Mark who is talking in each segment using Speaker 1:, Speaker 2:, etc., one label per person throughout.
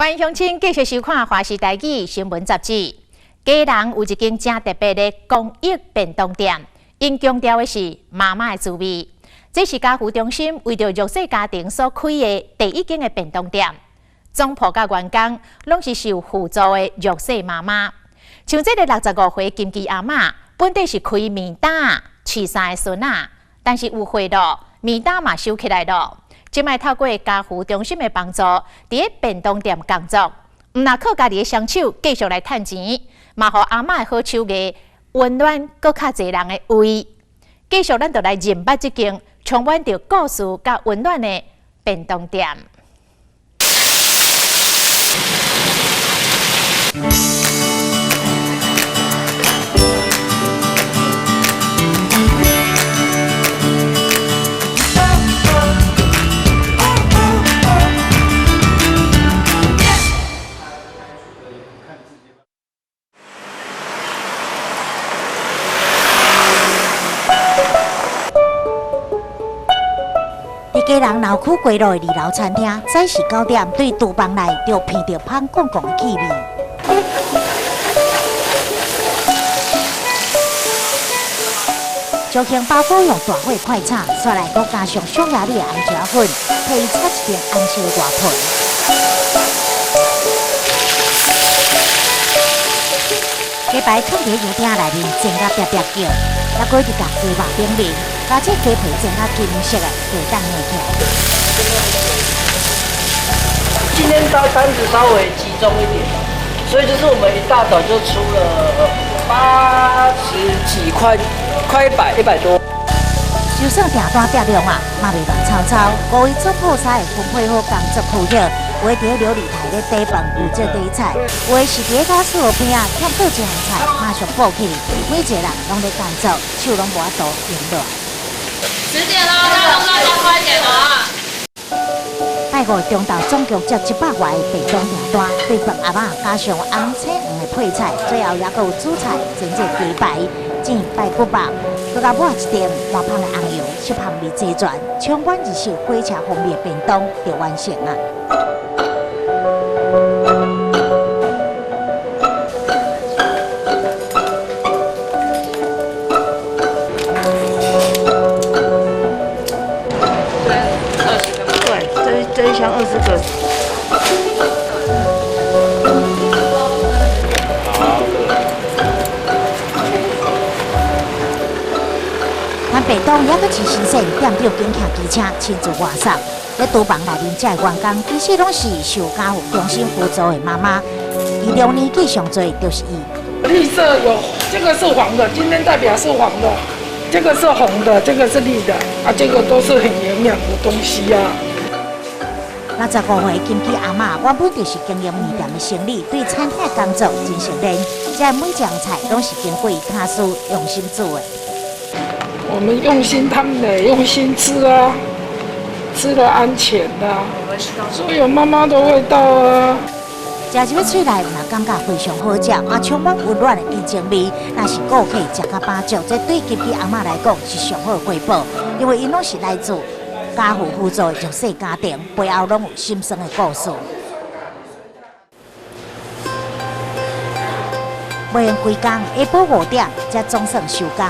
Speaker 1: 歡迎鄉親繼續收看《華視台語新聞雜誌》。基隆有一間誠特別的公益便當店，𪜶強調的是媽媽的滋味。這是家扶中心為著弱勢家庭所開的第一間的便當店，總鋪佮員工攏是受扶助的弱勢媽媽。像這个65歲金枝阿嬤，本底是開麵擔飼三个孫仔，但是有賄賂，麵擔嘛收起來囉。這擺透過家扶中心的幫助，佇咧便當店工作，毋但靠家己的雙手繼續來趁錢，嘛予阿嬤的好手藝溫暖閣較濟人的胃。繼續，咱就來認捌這間充滿著故事佮溫暖的便當店。
Speaker 2: 佇基隆鬧區街路的二樓餐廳，早時9點對廚房內就鼻著香爌爌的氣味。招興包裹用大火快炒，煞來閣加上匈牙利的紅椒粉，替伊擦一層紅色的外皮。雞排囥佇油鼎內面煎甲煏煏叫，猶閣佇共雞肉頂面，共這雞皮煎甲金色的，就會當拿起來。
Speaker 3: 今天單子稍微集中一點，所以就是我們一大早就出了80幾塊，快100，100多。
Speaker 2: 就算訂單變量啊，嘛袂亂吵吵。五位總鋪師會分配好工作區域，有的佇咧流理台咧底飯負責底菜，有的是佇咧駕駛路邊仔欠倒一項菜，馬上補起。每一個人攏咧工作，手攏無法度停落來。
Speaker 4: 10點囉，大家快點啊！
Speaker 2: 拜五中晝總共接100外个便當訂單，對飯阿嬤加上紅青黃的配菜，最後猶閣有主菜，煎這雞排、煎排骨肉，閣共抹一層麻香的紅油，色香味齊全，充滿日式火車風味的便當就完成啊！
Speaker 3: 對，這一箱20個。
Speaker 2: 咱便當猶閣真新鮮，店長緊騎機車親自外送。佇廚房內面遮的員工，其實攏是受家扶中心扶助的媽媽。其中年紀上濟就是伊。
Speaker 5: 綠色有，這個是黃的，今天代表是黃的，這個是紅的，這個是綠的，啊，這個都是很營養的東西啊。
Speaker 2: 65歲金枝阿嬤，原本就是經營麵店的生意，對餐廳工作真熟練，這每一樣菜攏是經過伊巧思用心煮的。
Speaker 5: 我們用心，他們也用心吃啊，吃得安全啊，所有媽媽都會到啊。
Speaker 2: 食入去喙內嘛感覺非常好食，啊，充滿溫暖的人情味。若是顧客食較飽足，這對金枝阿嬤來講是上好的回報，因為𪜶攏是來自家扶扶助的弱勢家庭，背後攏有心酸的故事。袂用規工，下晡5點才總算收工。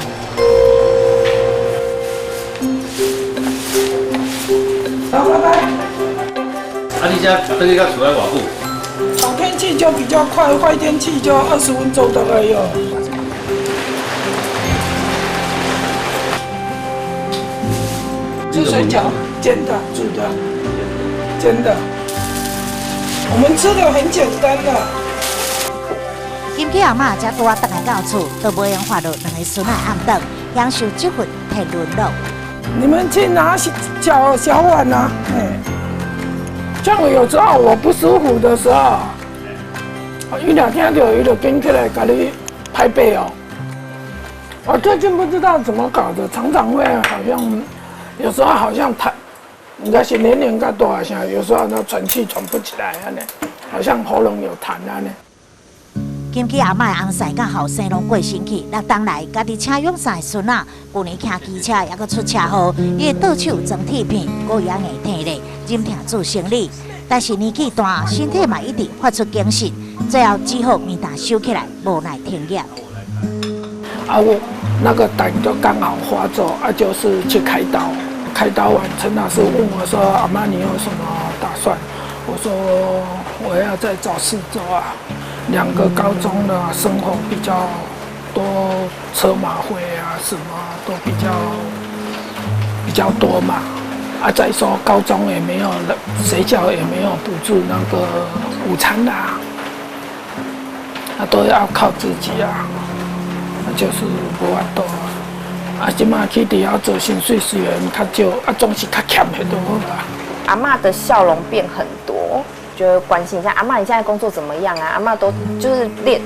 Speaker 5: 好，拜拜。
Speaker 6: 啊，你這轉去到厝內偌久？
Speaker 5: 好天氣就比較快，壞天氣就20分鐘大概有。吃水餃，煎的、煮的、煎的。我們吃的很簡單的。
Speaker 2: 金枝阿嬤才拄仔轉來到厝，都無閒發落兩个孫仔暗頓，享受這份天倫樂。
Speaker 5: 你們去拿小小碗啊！哎，像我有時候我不舒服的時候，伊若聽著，伊就緊起來共你拍背哦。我最近不知道怎麼搞的，常常會好像，有時候好像痰，應該是年齡較大啥，有時候那喘氣喘不起來按呢，好像喉嚨有痰按呢。
Speaker 2: 金枝阿嬤的翁婿佮後生攏過身去，六冬來家己請養三个孫仔，舊年騎機車猶閣出車禍，伊的倒手裝鐵片，閣猶硬疼咧，忍疼做生理。但是年紀大，身體嘛一直發出警訊，最後只好面彈收起來，無奈停業。
Speaker 5: 啊，我那個膽就剛好發作，啊，就是去開刀。開刀完，陳老師問我說：“阿媽，你有什麼打算？”我說：“我要再找事做啊。兩個高中的生活比較多車馬費啊，什麼都比較多嘛。啊，再說高中也沒有，學校也沒有補助那個午餐啦，啊，都要靠自己啊，那就是無法度。啊，這馬去佇遐做薪水雖然較少，啊，總是較儉的就好啦。
Speaker 7: 阿嬤的笑容變很多，就會關心一下阿嬤，你現在工作怎麼樣啊？阿嬤都就是練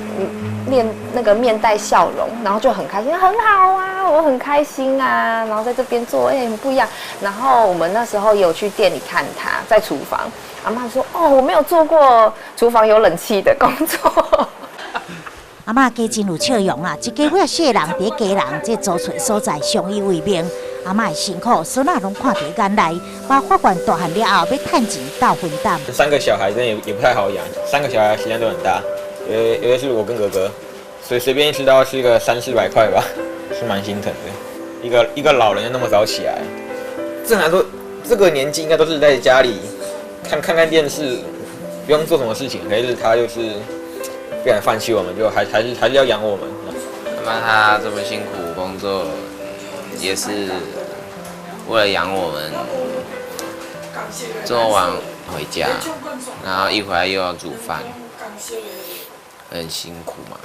Speaker 7: 練那個面帶笑容，然後就很開心，很好啊，我很開心啊。然後在這邊做，哎，很不一樣。然後我們那時候有去店裡看他，在廚房，阿嬤說：哦，我沒有做過廚房有冷氣的工作。
Speaker 2: 阿嬤家真有笑容啊！一家伙四个人佇家人這租厝所在相依為命。阿嬤的辛苦，孫仔攏看佇眼內。把法官大漢了後，欲趁錢鬥分擔。
Speaker 8: 三個小孩真的也不太好養，三個小孩食量都很大，尤其是我跟哥哥，所以隨便一吃都要吃個三四百塊吧，是蠻心疼的。一個老人又那麼早起來，正常來說，這個年紀應該都是在家裡看看電視，不用做什麼事情。可是他就是不敢放棄我們，就還是要養我們。
Speaker 9: 阿嬤她這麼辛苦工作，也是為了養我們。做完回家，然後一回來又要煮飯，很辛苦嘛。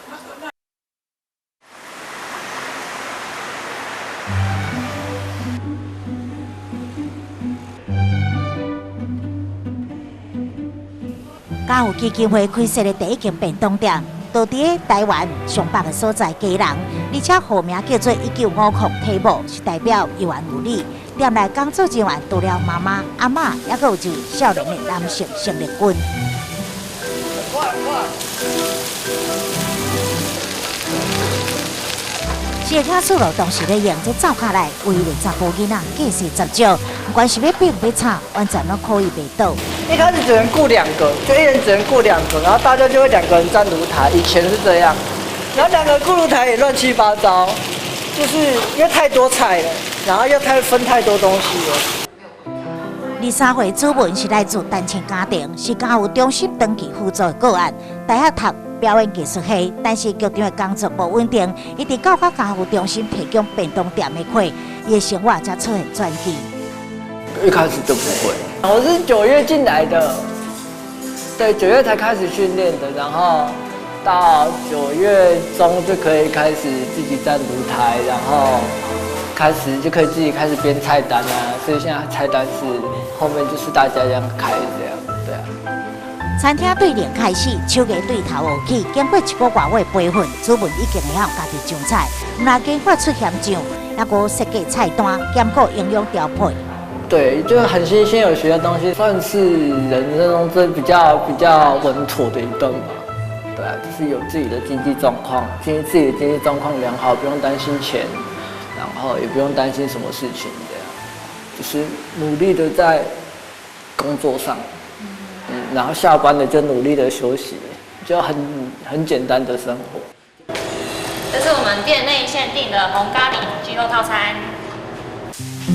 Speaker 2: 家扶基金會開設的第一間便當店，就佇台灣上北的所在基隆，而且號名叫做1950體母，是代表有緣有禮。店內工作人員除了媽媽、阿嬤，猶閣有一位少年的男性生力軍。四个巧思路當時咧用這灶跤來為的查埔囡仔計細十少，不管是欲變欲炒，完全攏可以袂倒。
Speaker 3: 一開始只能顧兩個，就一人只能顧兩個，然後大家就會兩個人站爐台。以前是這樣，然後兩個顧爐台也亂七八糟，就是因為太多菜了，然後又太分太多東西了。
Speaker 2: 23歲主文是來自單親家庭，是家扶中心長期輔助的個案，大學讀表演藝術系，但是劇場的工作無穩定，一直到佮家扶中心提供便當店的課，伊的生活才出現轉機。
Speaker 3: 一開始就不會，我是9月進來的，對，9月才開始訓練的，然後到9月中就可以開始自己站爐台，然後開始就可以自己開始編菜單啊，所以現在菜單是後面就是大家這樣開這樣，對啊。
Speaker 2: 餐廳對零開始，手藝對頭學起，經過一個外月培訓，主文已經會曉家己上菜，毋但研發出鹹醬，猶閣設計菜單，兼顧營養調配。
Speaker 3: 對，就很新鮮，有學的東西，算是人生中最比較穩妥的一段吧。對啊，就是有自己的經濟狀況，自己的經濟狀況良好，不用擔心錢，然後也不用擔心什麼事情，這樣，就是努力的在工作上，然後下班了就努力的休息，就很簡單的生活。
Speaker 4: 這是我們店內限定的紅咖喱雞肉套餐。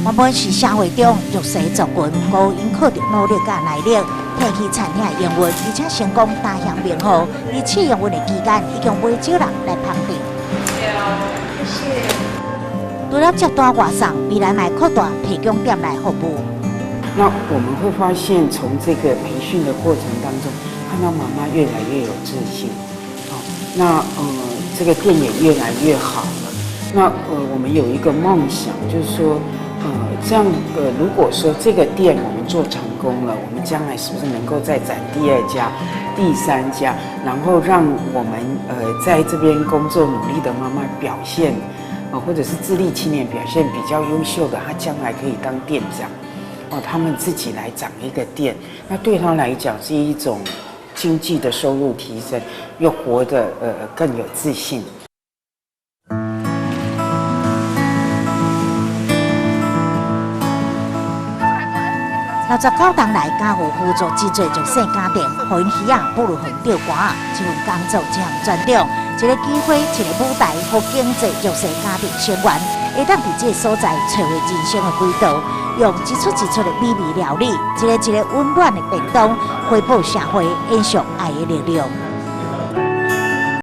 Speaker 2: 原本是社會中弱勢族群，不過𪜶靠著努力佮耐力，提起餐廳營運，而且成功打響名號。佇試營運的期間，已經袂少人來捧場。
Speaker 4: 謝謝。
Speaker 2: 除了接單外送，未來嘛會擴大提供店內服務。
Speaker 10: 那我們會發現，從這個培訓的過程當中，看到媽媽越來越有自信，哦，那這個店也越來越好了。那我們有一個夢想，就是說，這樣如果說這個店我們做成功了，我們將來是不是能夠再展第二家、第三家，然後讓我們在這邊工作努力的媽媽表現，或者是自立青年表現比較優秀的，他將來可以當店長，哦，他們自己來掌一個店，那對他來講是一種經濟的收入提升，又活得更有自信。
Speaker 2: 69冬來，家父輔助真濟弱勢家庭，予𪜶魚仔不如予釣竿仔。這份工作，這項專長，一个機會，一个舞台，予經濟弱勢家庭成員，會當佇這个所在揣回人生的軌道，用一出一出的美味料理，一个一个溫暖的便當，回報社會，延續愛的力量。